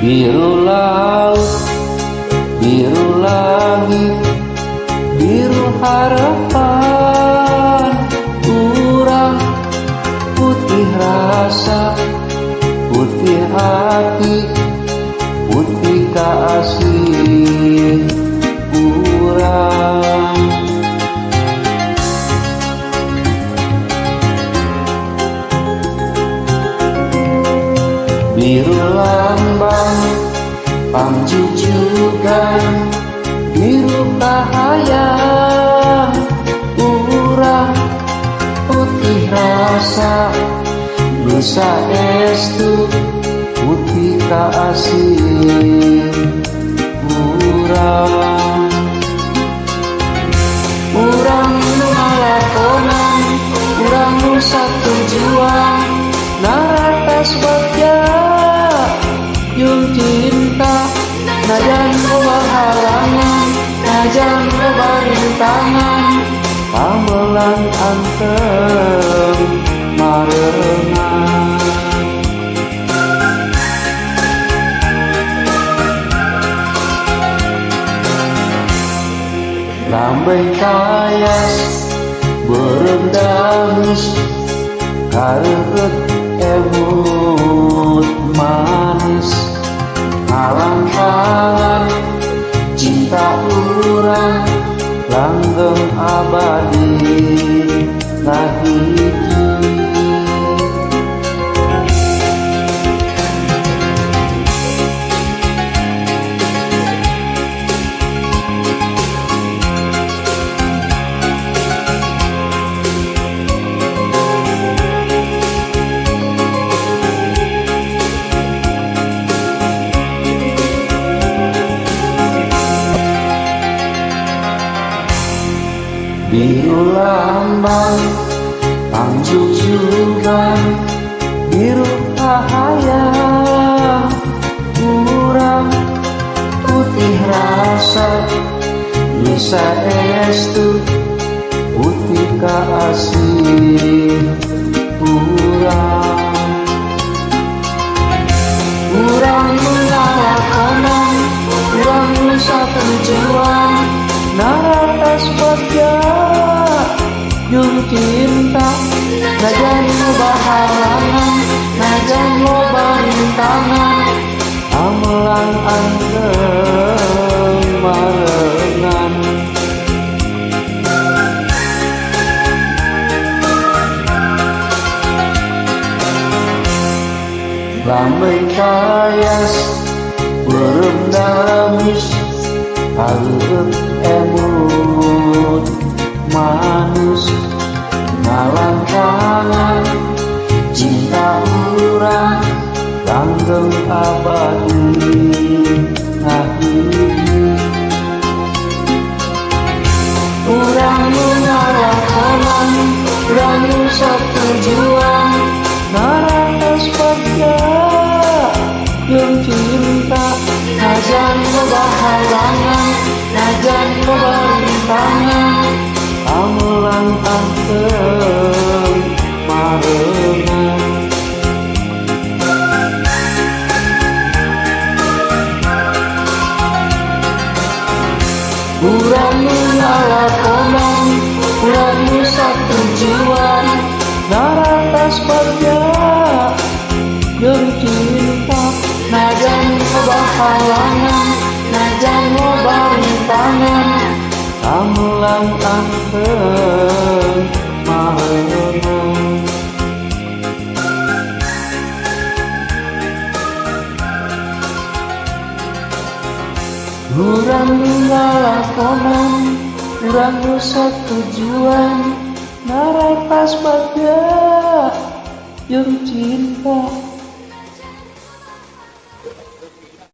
Biru laut, biru langit, biru harapan urang, putih rasa, putih hati, putih kasih urang. Biru lambang pangjujugan, biru kahayang urang, putih rasa nusa estu, putih kasih urang. Urang nu ngalakonan, urang nu satujuan, naratas bagja yung cinta, najan loba halangan, najan loba rintangan, pamelang anteng marengan. Lambeng kayas beureum damis, kareukeut emut manis, ngalangkangan cinta urang langgeng abadi ngahiji. Biru lambang pangjujugan, biru cahaya urang, putih rasa nusa estu, putih kasih urang. Urang nu ngalakonan, urang nu satujuan, naratas bagja yung cinta, najan loba halangan, najan loba rintangan, amelang anteng marengan. Lambeng kayas beureum damis, kareukeut emut manis, ngalangkangan cinta urang langgeng abadi ngahiji. Urang nu ngalakonan, urang nu satujuan, naratas bagja yung cinta, najan loba halangan, najan loba rintangan, amelang anteng marengan. Urang nu ngalakonan, urang nu satujuan, naratas bagja jeung cinta, najan loba halangan, najan loba rintangan, amelang anteng marengan. Urang nu ngalakonan, urang nu satujuan, naratas bagja jeung cinta,